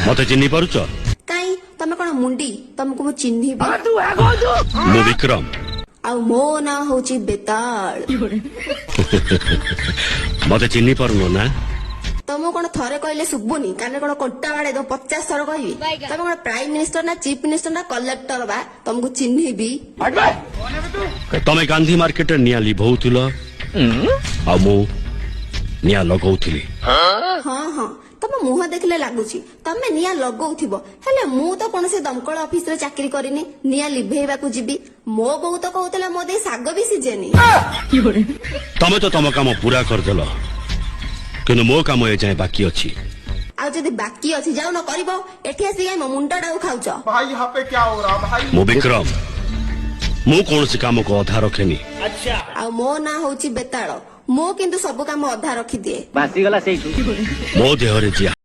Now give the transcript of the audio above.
ମତେ ଚିହ୍ନି ପାରୁଛ? କାଇଁ, ତମେ କଣ ମୁଣ୍ଡି, ତମକୁ ମୁଁ ଚିହ୍ନିବି? ମୁଁ ବିକ୍ରମ। ଆଉ ମୋ ନାଁ ହଉଛି ବେତାଳ। ମତେ ଚିହ୍ନି ପାରୁନ ନା? ତମକୁ କଣ ଥରେ କହିଲେ ଶୁଭୁନି? କାନରେ କଣ କଣ୍ଟା ବାଡେଇ ଦବ? 50 ଥର କହିବି? ତମେ କଣ ପ୍ରାଇମ ମିନିଷ୍ଟର ନା ଚିଫ ମିନିଷ୍ଟର ନା କଲେକ୍ଟର ବା ତମକୁ ଚିହ୍ନିବି? ତମେ ଗାନ୍ଧୀ ମାର୍କେଟରେ ନିଆଁ ଲିଭଉଥିଲ ଆଉ ମୁଁ ନିଆଁ ଲଗଉଥିଲି। ହଁ, ତମ ମୁହଁ ଦେଖିଲେ ଲାଗୁଛି ତମେ ନିଆଁ ଲଗଉଥିବ। ହେଲେ ମୁଁ ତ କୌଣସି ଦମକଳ ଅଫିସରେ ଚାକିରି କରିନି, ନିଆଁ ଲିଭେଇବାକୁ ଯିବି। ମୋ ବୋଉ ତ କହୁଥିଲା ମୋ ଦେଇ ଶାଗ ବି ସିଝେନି। ତମେ ତ ତମ କାମ ପୁରା କରିଦେଲ, କିନ୍ତୁ ମୋ କାମ ଏଯାଏଁ ବାକି ଅଛି। ଆଉ ଯଦି ବାକି ଅଛି, ଯାଉନ କରିବ। ଏଠି ଆସିକି କାଇଁ ମୋ ମୁଣ୍ଡଟାକୁ ଖାଉଛ? भाई, यहाँ पे क्या हो रहा भाई? ମୁଁ ବିକ୍ରମ, ମୁଁ କୌଣସି କାମକୁ ଅଧା ରଖେନି। ଆଉ ମୋ ନାଁ ହଉଛି ବେତାଳ। ମୁଁ କିନ୍ତୁ ସବୁ କାମ ଅଧା ରଖିଦିଏ। ଭାସିଗଲା ସେଇଠୁ। ମୋ ଦେହରେ ଯିଏ